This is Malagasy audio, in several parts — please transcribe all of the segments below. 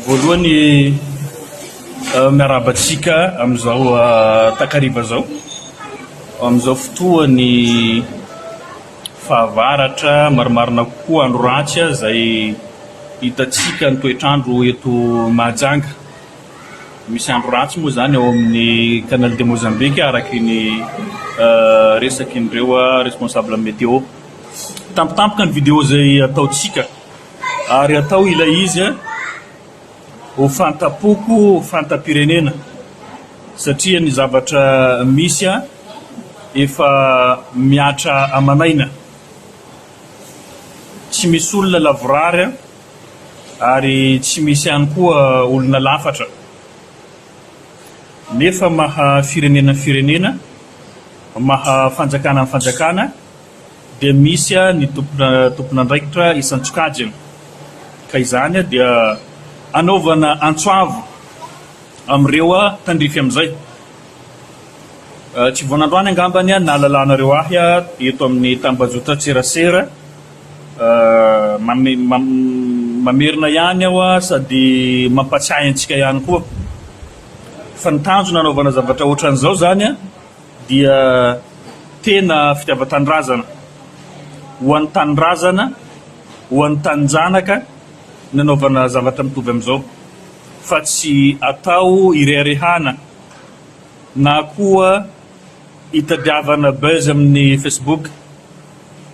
Voalohany miarahaba antsika amin'izao takariva izao, amin'izao fotoan'ny fahavaratra marimarina kokoa andro ratsy izay hitantsika ny toetr'andro eto Mahajanga. Misy andro ratsy moa izany ao amin'ny Canal de Mozambique araka ny resakin'ireo responsable météo. Tampotampoka ny vidéo izay ataontsika ary atao ilay izy ho fanta-poko, ho fanta-pirenena satria ny zavatra misy efa mihatra aman'aina. Tsy misy olona lavorary ary tsy misy ihany koa olona lafatra. Nefa maha firenena ny firenena, maha fanjakana ny fanjakana dia misy ny tompon'andraikitra isan-tsokajiny. Ka izany dia anaovana antso avo amin'ireo tandrify amin'izay. Tsy vao nandroany angambany nahalalanareo ahy eto amin'ny tambajotran-tserasera. Mamerina ihany aho sady mampatsiahy antsika ihany koa fa ny tanjona anaovana zavatra ohatran'izao izany dia tena fitiavan-tanindrazana. Ho an'ny tanindrazana, ho an'ny taninjanaka ny anaovana zavatra mitovy amin'izao fa tsy atao ireharehana na koa itadiavana buzz amin'ny facebook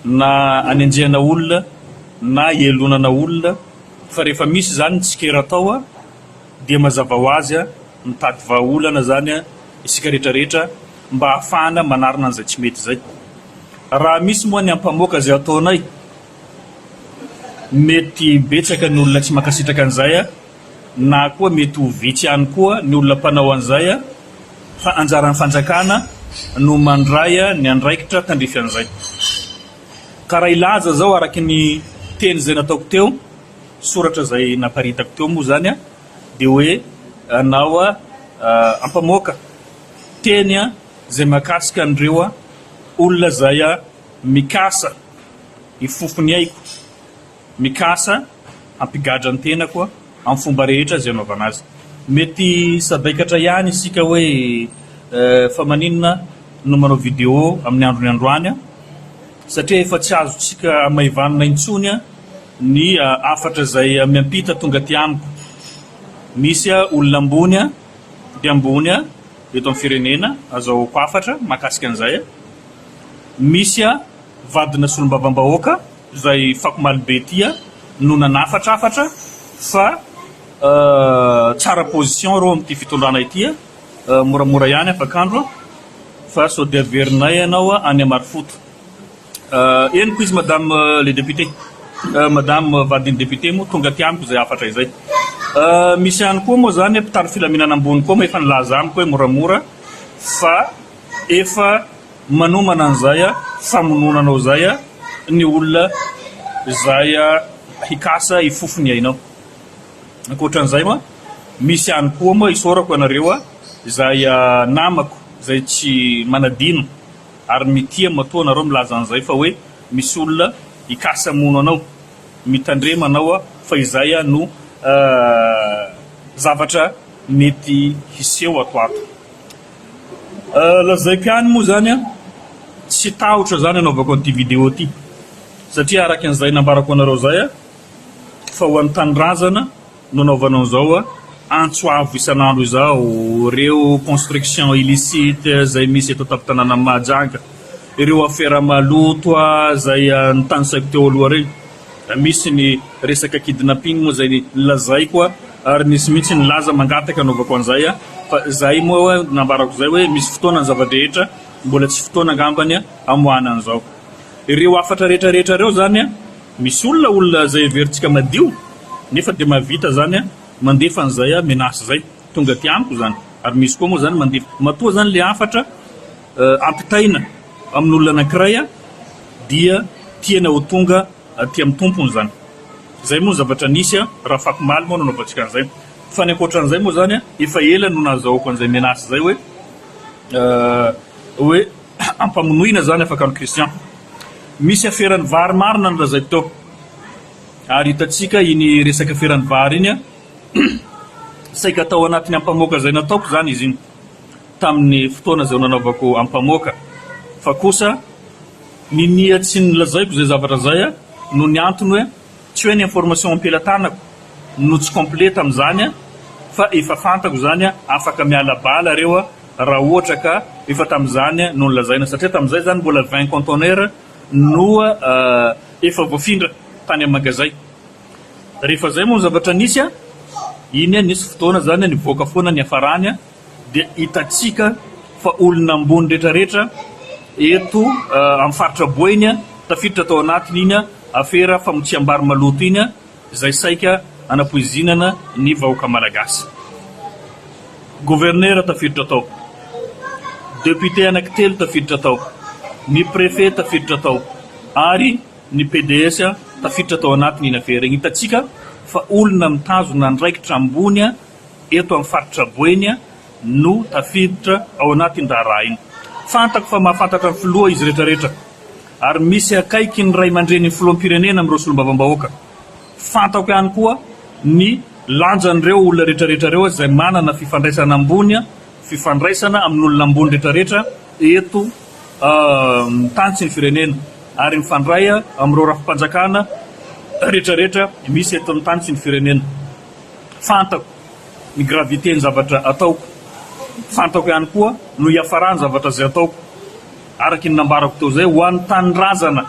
na anenjehana olona na ielonana olona fa rehefa misy izany ny tsikera atao dia mazava ho azy mitady vahaolana izany isika rehetra rehetra mba hahafahana manarina an'izay tsy mety izay. Raha misy moa ny ampamoaka izay ataonay mety betsaka ny olona tsy mankasitraka an'izay na koa mety ho vitsy ihany koa ny olona mpanao an'izay fa anjaran'ny fanjakana no mandray ny andraikitra tandrify an'izay. Ka raha hilaza zao araky ny teny izay nataoko teo, soratra izay naparitako teo moa izany dia hoe anao ampamoaka teny izay mahakasika an'ireo olona izay mikasa hifofo ny aiko. Mikasa hampigadra ny tenako amin'ny fomba rehetra izay anaovana azy. Mety sadaikatra ihany isika hoe fa maninona no manao vidéo amin'ny androny androany satria efa tsy azontsika hamaivanina intsony ny hafatra izay miampita tonga aty amiko. Misy olona ambony dia ambony eto amin'ny firenena azahoako hafatra mahakasika an'izay. Misy vadina solombavambahoaka Izay fako malobe ity no nanafatrafatra fa tsara position reo amin'ity fitondrana ity moramora ihany afak'andro fa sao dia averinay ianao any Amarifoto. Henoko izy madame le député, madame vadin'ny député moa tonga aty amiko izay hafatra izay. Misy ihany koa moa izany mpitandro filaminana ambony koa moa efa nilaza amiko hoe moramora fa efa Manomana an'izay famonoana anao izay ny olona izay hikasa hifofo ny ainao. Ankoatra an'izay moa, misy ihany koa moa isaorako anareo izay namako izay tsy manadino ary mitia matoa anareo milaza an'izay fa hoe misy olona hikasa hamono anao. Mitandrema anao fa izay no zavatra mety hiseho ato ato. Lazaiko ihany moa izany an, tsy tahotra izany anaovako an'ity vidéo ity satria araka an'izay nambarako anareo izay an, fa ho an'ny tanindrazana no anaovana an'izao antso avo isan'andro izao, ireo construction illicite izay misy eto an-tampon-tanànan'i Mahajanga, ireo afera maloto izay notanisaiko teo aloha ireny. Misy ny resaka kidnapping moa izay lazaiko ary nisy mihitsy nilaza mangataka anaovako an'izay fa izay moa nambarako izay hoe misy fotoana ny zava-drehetra mbola tsy fotoana angambany amoahana an'izao. Ireo hafatra rehetra rehetra ireo izany misy olona olona izay heverintsika madio nefa dia mahavita izany mandefa an'izay menace izay tonga aty amiko izany ary misy koa moa izany mandefa matoa izany ilay hafatra ampitaina amin'olona anankiray dia tiana ho tonga aty amin'ny tompony izany. Izay moa ny zavatra nisy raha afakomaly moa no nanaovantsika an'izay. Fa ny ankoatran'izay moa izany efa ela no nahazahoako an'izay menace izay hoe hoe ampamonoina izany afaka an'i Christian. Misy aferan'ny vary marina no lazaiko teo. Ary hitantsika iny resaka aferan'ny vary iny. Saika tao anatin'ny ampamoaka izay nataoko izany izy iny tamin'ny fotoana izay nanaovako ampamoaka fa kosa ninia tsy nolazaiko izay zavatra izay noho ny antony hoe tsy hoe ny information am-pelatanako no tsy complet tamin'izany fa efa fantako izany afaka miala bala reo raha ohatra ka efa tamin'izany no nolazaina satria tamin'izay izany mbola 20 conteneurs no efa voafindra tany amin'ny magazay. Rehefa izay moa ny zavatra nisy, iny nisy fotoana izany nivoaka foana ny hafarany dia hitantsika fa olona ambony rehetrarehetra eto amin'ny faritra Boeny tafiditra tao anatiny iny afera famotsiam-bary maloto iny izay saika hanapoizinana ny vahoaka malagasy. Governera tafiditra tao, député anankitelo tafiditra tao, ny préfet tafiditra tao ary ny pds tafiditra tao anatiny iny afera iny. Hitantsika fa olona mitazona andraikitra ambony eto amin'ny faritra Boeny no tafiditra ao anatin'iny raharaha iny. Fantako fa mahafantatra ny filoha izy rehetrarehetra ary misy akaiky ny ray aman-drenin'ny filoham-pirenena amin'ireo solombavambahoaka. Fantako ihany koa ny lanjan'ireo olona rehetrarehetra ireo izay manana fifandraisana ambony, fifandraisana amin'olona ambony rehetrarehetra eto amin'ny tany sy ny firenena ary mifandray amin'ireo rafi-panjakana rehetrarehetra misy eto amin'ny tany sy ny firenena. Fantako ny gravité ny zavatra ataoko. Fantako ihany koa no hiafaran'ny zavatra izay ataoko. Araky ny nambarako teo izay, ho an'ny tanindrazana,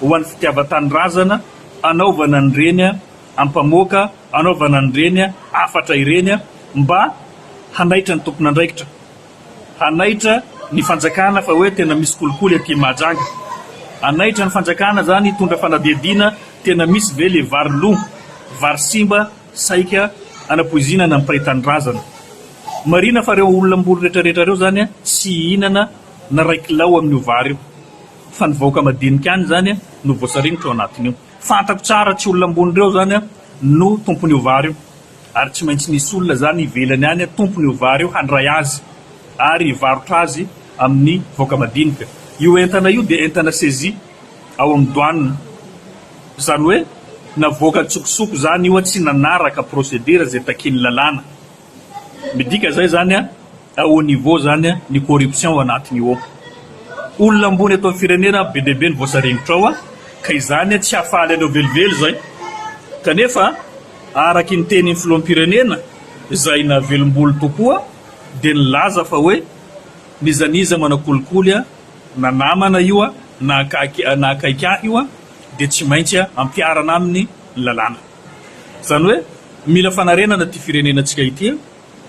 ho an'ny fitiavan-tanindrazana, anaovana an'ireny ampamoaka, anaovana an'ireny hafatra ireny mba hanaitra ny tompon'andraikitra. Hanaitra ny fanjakana fa hoe tena misy kolikoly aty Mahajanga. Hanaitra ny fanjakana zany hitondra fanadihadiana tena misy ve le vary lo, vary simba saika hanapoizinana ny mpiray tanindrazana. Marina fa reo olona ambony retraretra reo zany tsy hihinana na ray kilao amin'io vary io. Fa ny vahoaka madinika any zany no voasaringotra ao anatin'io. Fantako tsara tsy olona ambony reo zany no tompon'io vary io. Ary tsy maintsy nisy olona izany ivelany any tompony io vary io handray azy ary hivarotra azy amin'ny vaoka madinika. Io entana io dia entana saisie ao amin'ny douane. Izany hoe navoaka an-tsokosoko izany io tsy nanaraka procédure izay takian'ny lalàna. Midika izay izany à haut niveau izany ny corruption ao anatin'io ao. Olona ambony eto amin'ny firenena be dia be no voasaringotra ao ka izany tsy hahafaly anao velively izay. Kanefa Araky ny tenin'ny filoham-pirenena izay nahavelom-bolo tokoa dia nilaza fa hoe n'iza n'iza manao kolikoly na namana io na na akaiky ahy io dia tsy maintsy ampiharana aminy ny lalàna. Izany hoe mila fanarenana ity firenenantsika ity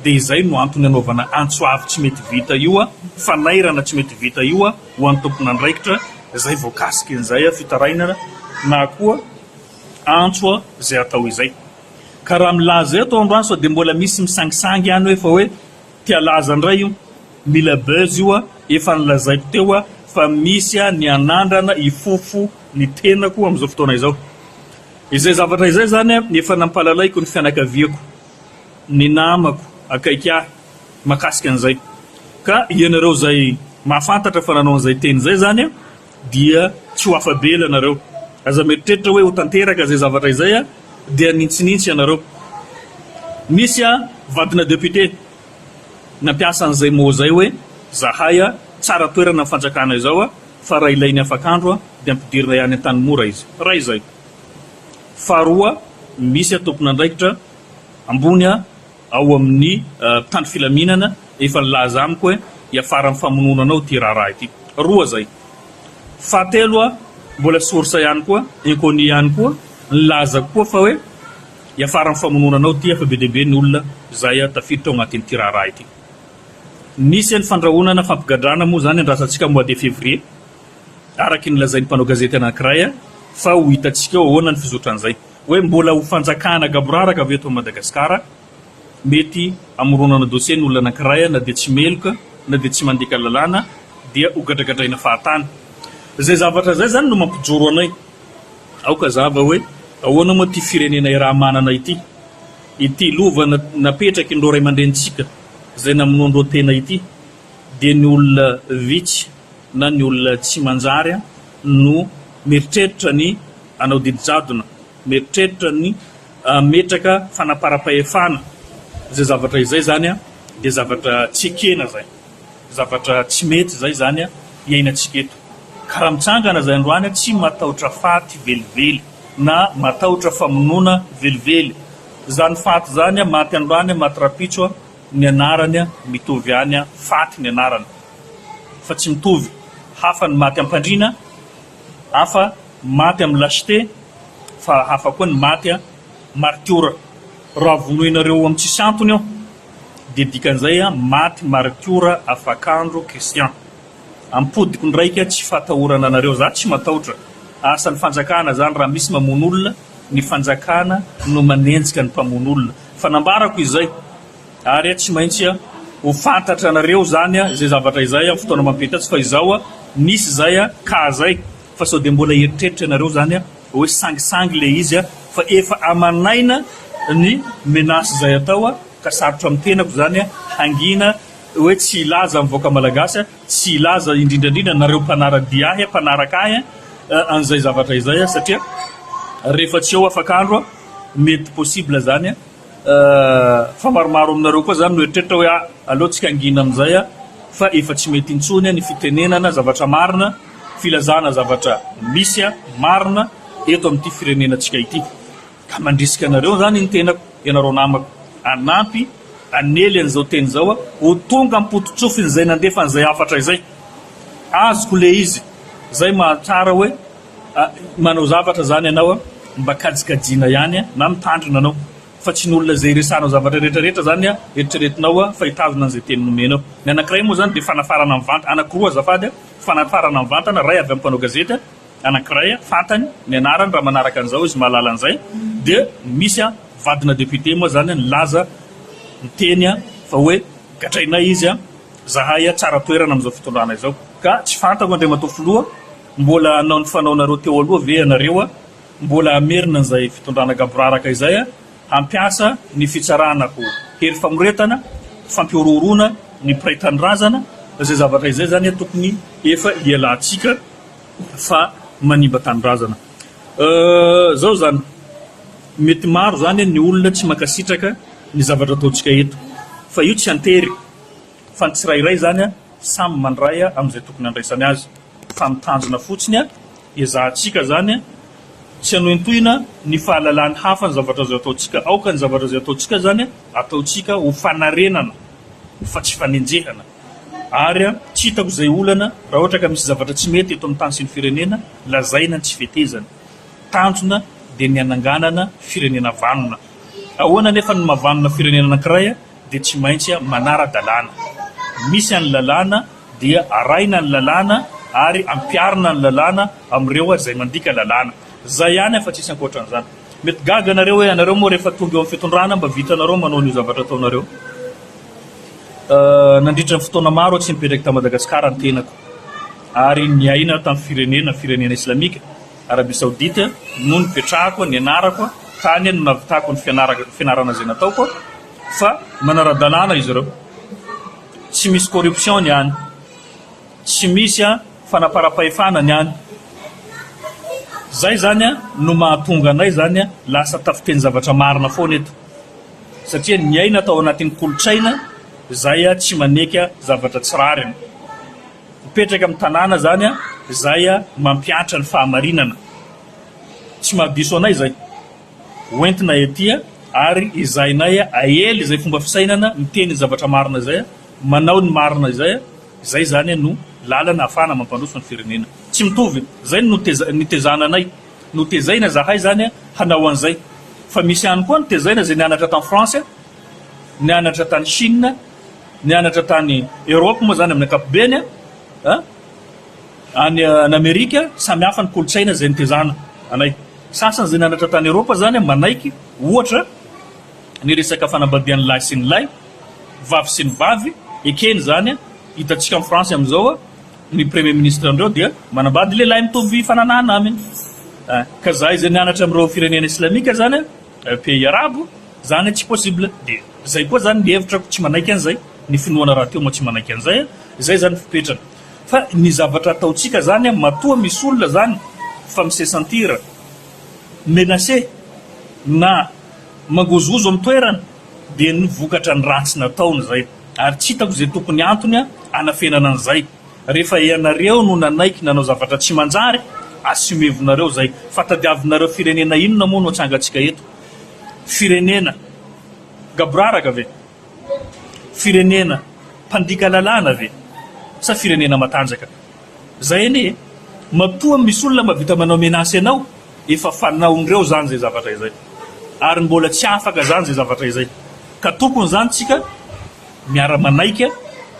dia izay no antony anaovana antso avo tsy mety vita io, fanairana tsy mety vita io ho an'ny tompon'andraikitra izay voakasikin'izay fitarainana na koa antso izay atao izay. Ka raha milaza eto androany sao dia mbola misy misangisangy ihany hoe fa hoe te halaza indray io, mila buzz io, efa nolazaiko teo fa misy ny hanandrana hifofo ny tenako amin'izao fotoana izao. Izay zavatra izay izany efa nampalalaiko ny fianakaviako, ny namako akaiky ahy mahakasika an'izay. Ka ianareo izay mahafantatra fa nanao an'izay teny izay izany dia tsy ho afa-bela ianareo. Aza mieritreritra hoe ho tanteraka izay zavatra izay dia hanintsinintsy ianareo. Nisy vadina député nampiasa an'izay mot izay hoe zahay tsara toerana amin'ny fanjakana izao fa raha ilainy afak'andro dia ampidirina ihany Antanimora izy. Iray izay. Faharoa, misy tompon'andraikitra ambony ao amin'ny mpitandro filaminana efa nilaza amiko hoe hiafara amin'ny famonoana anao ity raharaha ity. Roa izay. Fahatelo, mbola source ihany koa, inconnu ihany koa, nilaza koa fa hoe hiafara amin'ny famonoana anao ity fa be dia be ny olona izay tafiditra ao anatin'ity raharaha ity. Nisy ny fandrahonana fampigadrana moa izany andrasantsika mois de février, araka ny lazain'ny mpanao gazety anankiray fa ho hitantsika eo ahoana ny fizotran'izay. Hoe mbola ho fanjakana gaboraraka ve eto Madagasikara? Mety hamoronana dossier ny olona anankiray na dia tsy meloka na dia tsy mandika lalàna dia ho gadragadraina fahatany. Izay zavatra izay izany no mampijoro anay. Aoka hazava hoe ahoana moa ity firenena iaraha-manana ity? Ity lova napetraky ny ray aman-drenintsika izay namonoan-dreo tena ity dia ny olona vitsy na ny olona tsy manjary no mieritreritra ny hanao didy jadona, mieritreritra ny. Hametraka fanaparam-pahefana izay zavatra izay izany dia zavatra tsy ekena izay, zavatra tsy mety izay izany iainantsika eto. Ka raha mitsangana izay androany tsy matahotra faty velively na matahotra famonoana velively. Izany faty izany maty androany maty rahampitso ny anarany mitovy ihany faty ny anarany fa tsy mitovy, hafa ny maty am-pandriana, hafa maty amin'ny lachete fa hafa koa ny maty a martiora. Raha vonoinareo amin'ny tsisy antony eo dia dikan'izay a maty martiora afak'andro Christian. Ampodiko ndraika tsy fatahorana anareo za tsy matahotra. Asan'ny fanjakana zany raha misy mamono olona ny fanjakana no manenjika ny mpamono olona. Fa nambarako izay ary tsy maintsy ho fantatra anareo zany izay zavatra izay amin'ny fotoana mampety azy fa izao nisy zay cas zay fa sao dia mbola hieritreritra ianareo zany hoe sangisangy le izy fa efa aman'aina ny menace izay atao ka sarotra amin'ny tenako zany hangina hoe tsy hilaza amin'ny vahoaka malagasy, tsy hilaza indrindra indrindra nareo mpanara-dia ahy, mpanaraka ahy an'izay zavatra izay satria rehefa tsy eo afak'andro mety possible zany Fa maromaro aminareo koa zany no eritreritra hoe ah aleo tsika hangina amin'izay ah fa efa tsy mety intsony ny fitenenana zavatra marina, filazana zavatra misy marina eto amin'ity firenenantsika ity. Ka mandrisika anareo zany ny tenako, ianareo namako, hanampy hanely an'izao teny izao ho tonga am-pototsofin'izay nandefa an'izay hafatra izay. Azoko le izy, zay mahatsara hoe Manao zavatra zany ianao mba kajikajiana ihany na mitandrina anao fa tsy ny olona izay iresahanao zavatra rehetra rehetra zany eritreretinao fa hitazona an'izay teny nomenao. Ny anankiray moa zany dia fanafarana mivantana, anankiroa azafady, fanafarana mivantana, iray avy amin'ny mpanao gazety, anankiray fantany ny anarany raha manaraka an'izao izy mahalala an'izay, dia misy vadina député moa zany nilaza niteny fa hoe gadrainay izy, zahay tsara toerana amin'izao fitondrana izao. Ka tsy fantako Andriamatoa Filoha Mbola hanao ny fanaonareo teo aloha ve ianareo a? Mbola hamerina an'izay fitondrana gaboraraka izay a? Hampiasa ny fitsarana ho hery famoretana, fampihorohoroana ny mpiray tanindrazana? Izay zavatra izay izany tokony efa hialantsika fa manimba tanindrazana. Zao izany, mety maro izany ny olona tsy mankasitraka ny zavatra ataontsika eto, fa io tsy antery. Fa ny tsirairay izany samy mandray amin'izay tokony handraisany azy. Fa ny tanjona fotsiny ezahantsika izany tsy hanohintohina ny fahalalan'ny hafa ny zavatra izay ataontsika. Aoka ny zavatra izay ataontsika izany ataontsika ho fanarenana fa tsy fanenjehana. Ary tsy hitako izay olana raha ohatra ka misy zavatra tsy mety eto amin'ny tany sy ny firenena, lazaina ny tsy fetezana. Tanjona dia ny hananganana firenena vanona. Ahoana anefa no mahavanona firenena anankiray? dia tsy maintsy manara-dalàna. Misy any lalàna dia arahina ny lalàna ary ampiharina ny lalàna amin'ireo izay mandika lalàna. Zay ihany fa tsisy ankoatran'izany. Mety gaga nareo hoe anareo moa rehefa tonga eo amin'ny fitondrana mba vitanareo manao an'io zavatra ataonareo. Nandritra ny fotoana maro aho tsy nipetraka tao Madagasikara ny tenako ary niaina tamin'ny firenena, firenena islamika, Arabie Saoudite, no nipetrahako, nianarako, tany no nahavitako ny fianarana izay nataoko. Fa manara-dalàna izy ireo. Tsy misy corruption ny any. Tsy misy fanaparam-pahefana ny any. Zay zany no mahatonga anay zany lasa tafiteny zavatra marina foana eto. Satria niaina tao anatin'ny kolontsaina zay tsy maneky zavatra tsy rariny. Mipetraka amin'ny tanàna zany zay mampihatra ny fahamarinana. Tsy mahadiso anay zay. Ho entina ety ary ezahinay aely izay fomba fisainana miteny ny zavatra marina izay, manao ny marina izay, izay izany no lalana ahafahana mampandroso ny firenena. Tsy mitovy, izay no nitezana anay, notezaina zahay izany hanao an'izay. Fa misy ihany koa nitezaina izay nianatra tany France, nianatra tany Chine, nianatra tany Europe moa izany amin'ny ankapobeny an, any Amerika, samy hafa ny kolontsaina izay nitezana anay. Sasany izay nianatra tany Eropa izany manaiky ohatra ny resaka fanambadian'ny lahy sy ny lahy, vavy sy ny vavy, ekeny izany, hitantsika any France amin'izao ny premier ministre ndreo dia manambady lehilahy mitovy fananahana aminy, ka zahay izay nianatra amin'ireo firenena islamika izany, pays arabo, izany tsy possible, dia izay koa izany ny hevitrako tsy manaiky an'izay, ny finoana rahateo moa tsy manaiky an'izay, izay izany ny fipetrany. Fa ny zavatra ataontsika zany matoa misy olona zany fa mi se sentir menacé na. Mangozohozo amin'ny toerana dia ny vokatra ny ratsy nataony izay. Ary tsy hitako izay tokony antony anafenana an'izay. Rehefa ianareo no nanaiky nanao zavatra tsy manjary, assumez-vonareo izay. Fa tadiavinareo firenena inona moa no atsangantsika eto? Firenena gaboraraka ve? Firenena mpandika lalàna ve? Sa firenena matanjaka? Zay anie e! Matoa misy olona mahavita manao menace anao, efa fanaondreo zany zay zavatra izay. Ary mbola tsy afaka zany zay zavatra izay. Ka tokony zany tsika miara manaiky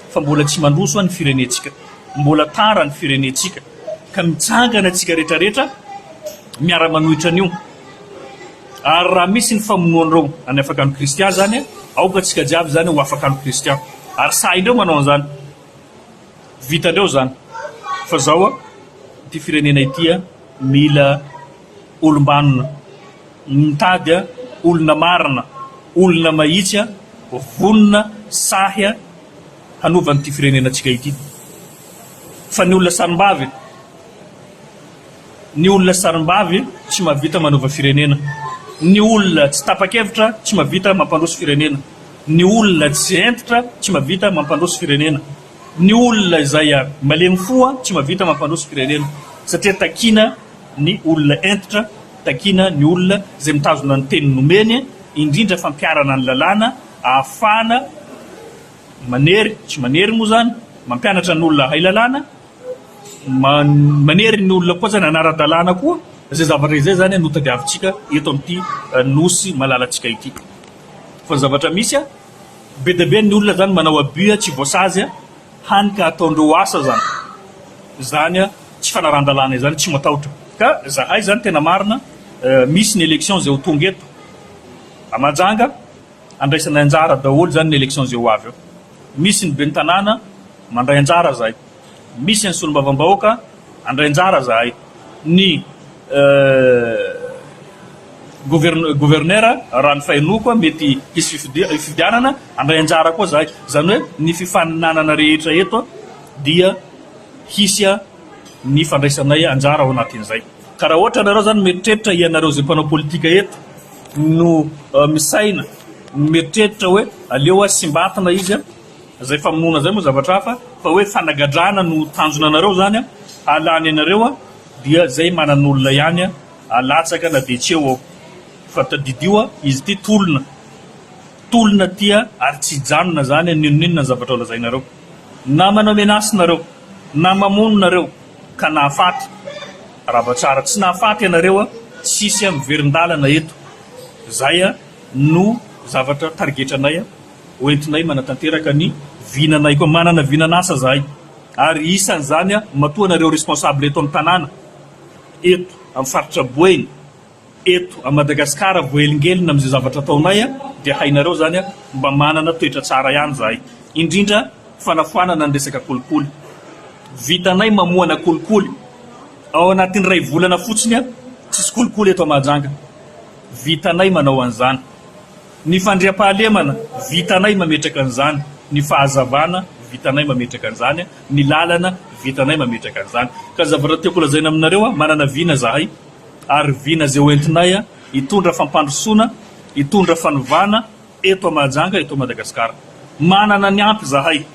fa mbola tsy mandroso ny firenentsika. Mbola tara ny firenentsika. Ka mitsangana tsika retraretra miara manohitra an'io. Ary raha misy ny famonoanreo an'i Afakandro Christian zany, aoka tsika jiaby zany ho Afakandro Christian. Ary sahindreo manao an'izany. Vitandreo zany fa zao a ity firenena ity a mila olombanona mitady a olona marina olona mahitsy a vonona sahy a hanova an'ity firenena tsika ity fa ny olona sarimbavy ny olona sarimbavy tsy mahavita manova firenena ny olona tsy tapa-kevitra tsy mahavita mampandroso firenena ny olona tsy hentitra tsy mahavita mampandroso firenena Ny olona izay malemy fo tsy mahavita mampandroso firenena satria takiana ny olona hentitra, takiana ny olona izay mitazona ny teny nomeny, indrindra fampiharana ny lalàna ahafahana manery, tsy manery moa izany, mampianatra ny olona hahay lalàna, manery ny olona koa izany hanara-dalàna koa, izay zavatra izay izany no tadiavintsika eto amin'ity nosy malalantsika ity. Fa ny zavatra misy. Be dia be ny olona zany manao abus tsy voasazy hany ka ataondreo asa zany zany tsy fanarahan-dalàna izany tsy matahotra ka zahay zany tena marina misy ny election zay ho tonga eto a Mahajanga andraisanay anjara daholo zany ny election zay ho avy eo misy ny ben'ny tanàna mandray anjara zahay misy ny solombavambahoaka handray anjara zahay ny Gouverneur raha ny fahenoako mety hisy fifidianana handray anjara koa zahay zany hoe ny fifaninanana rehetra eto dia hisy ny fandraisanay anjara ao anatin'izay ka raha ohatra nareo zany mieritreritra ianareo izay mpanao politika eto no misaina mieritreritra hoe aleo simbatina izy Zay famonoana zay moa zavatra hafa fa hoe fanagadrana no tanjona anareo zany a, halany anareo a dia zay manan'olona ihany a alatsaka na dia tsy eo aho fa tadidio a izy ity tolona tolona ty a ary tsy hijanona zany a n'inon'inona ny zavatra ho lazainareo na manao menace nareo na mamono nareo ka nahafaty arahaba tsara tsy nahafaty anareo a tsisy a miverin-dalana eto zay a no zavatra tarigetranay a. Hoentinay manatanteraka ny vinanay koa. Manana vinan'asa zahay ary isan'izany matoa nareo responsable eto amin'ny tanàna, eto amin'ny faritra Boeny, eto à Madagascar voahelingelina amin'izay zavatra ataonay dia hainareo izany mba manana toetra tsara ihany zahay. Indrindra fanafoanana ny resaka kolikoly. Vitanay mamoana kolikoly ao anatin'ny iray volana fotsiny tsisy kolikoly eto Mahajanga. Vitanay manao an'izany. Ny fandriampahalemana, vitanay mametraka an'izany, ny fahazavana, vitanay mametraka an'izany, ny lalana, vitanay mametraka an'izany. Ka ny zavatra tiako lazaina aminareo, manana vina zahay, ary vina izay ho entinay hitondra fampandrosoana, hitondra fanovana eto a Mahajanga, eto Madagasikara. Manana ny ampy zahay.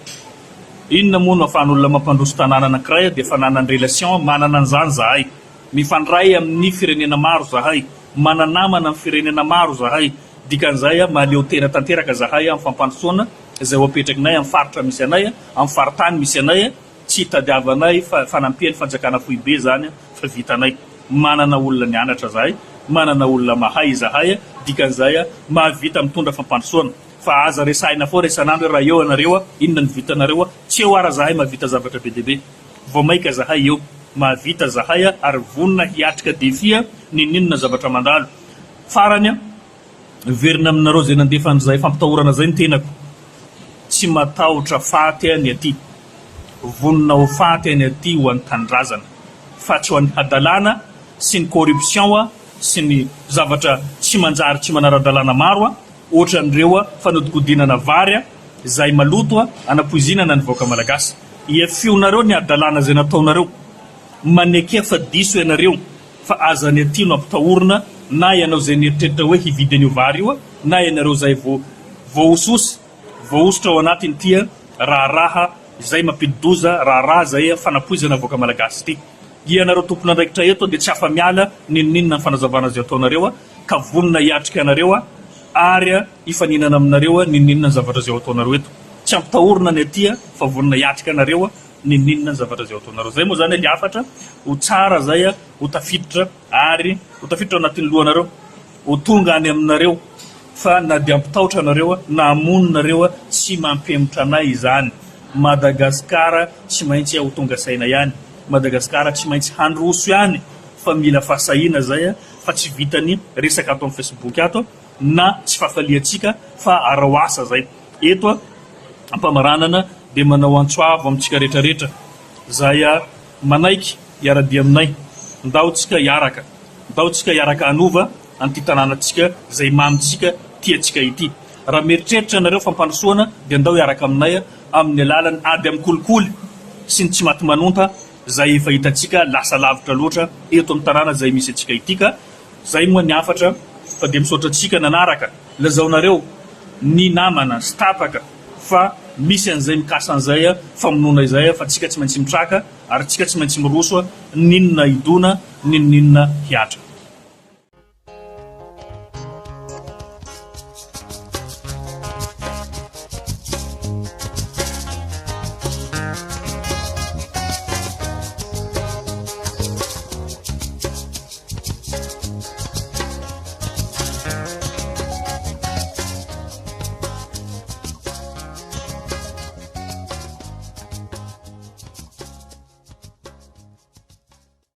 Inona moa no ahafahan'olona mampandroso tanàna anankiray dia fananany relation, manana an'izany zahay. Mifandray amin'ny firenena maro zahay. Mana-namana amin'ny firenena maro zahay, dikan'izay mahaleo tena tanteraka zahay amin'ny fampandrosoana izay ho apetrakinay amin'ny faritra misy anay, amin'ny faritany misy anay, tsy itadiavanay fanampian'ny fanjakana foibe izany fa vitanay. Manana olona nianatra zahay, manana olona mahay izahay, dikan'izay mahavita mitondra fampandrosoana. Fa aza resahina foana isan'andro hoe raha eo ianareo inona no vitanareo, tsy eo ara zahay mahavita zavatra be dia be. Vao maika zahay eo. Mahavita zahay ary vonona hiatrika défi n'inon'inona zavatra mandalo. Farany, miverina aminareo izay nandefa an'izay fampitahorana izay ny tenako. Tsy matahotra faty ny aty. Vonona ho faty ny aty ho an'ny tanindrazana. Fa tsy ho an'ny hadalana sy ny corruption sy ny zavatra tsy manjary tsy manara-dalàna maro ohatran'ireo fanodikodinana vary izay maloto anapoizinana ny vahoaka malagasy. Iafionareo ny hadalana izay nataonareo. Manekea fa diso ianareo fa aza ny aty no ampitahorina. Na ianao izay nieritreritra hoe hividy an'io vary io na ianareo izay vao voahosihosy, voahosotra ao anatin'ity raharaha izay mampidi-doza, raharaha izay fanapoizana vahoaka malagasy ity. Ianareo tompon'andraikitra eto dia tsy afa-miala n'inon'inona ny fanazavana izay ataonareo ka vonona hiatrika anareo ary hifaninana aminareo n'inon'inona ny zavatra izay ho ataonareo eto. Tsy ampitahorina ny aty fa vonona hiatrika anareo n'inon'inona ny zavatra izay ho ataonareo. Izay moa izany ilay hafatra, ho tsara izay ho tafiditra ary ho tafiditra ao anatin'ny lohanareo, ho tonga any aminareo fa na dia ampitahotra anareo na hamono nareo tsy mampihemotra anay izany. Madagascar tsy maintsy ho tonga saina ihany, Madagascar tsy maintsy handroso ihany fa mila fahasahiana zay fa tsy vitany resaka ato amin'ny Facebook ato na tsy fahafaliantsika fa arao asa zay. Eto ampamaranana dia manao antso avo amintsika rehetra rehetra zay manaiky hiara-dia aminay, ndao tsika hiaraka, ndao tsika hiaraka hanova an'ity tanànantsika izay mamintsika, tiantsika ity. Raha mieritreritra ianareo fampandrosoana dia ndao hiaraka aminay amin'ny alalan'ny ady amin'ny kolikoly sy ny tsimatimanonta izay efa hitantsika lasa lavitra loatra eto amin'ny tanàna izay misy antsika ity ka izay moa ny hafatra fa dia misaotra antsika nanaraka, lazaonareo ny namana sy tapaka fa misy an'izay mikasa an'izay famonoana izay fa tsika tsy maintsy mitraka ary tsika tsy maintsy miroso n'inona hidona n'inon'inona hihatra.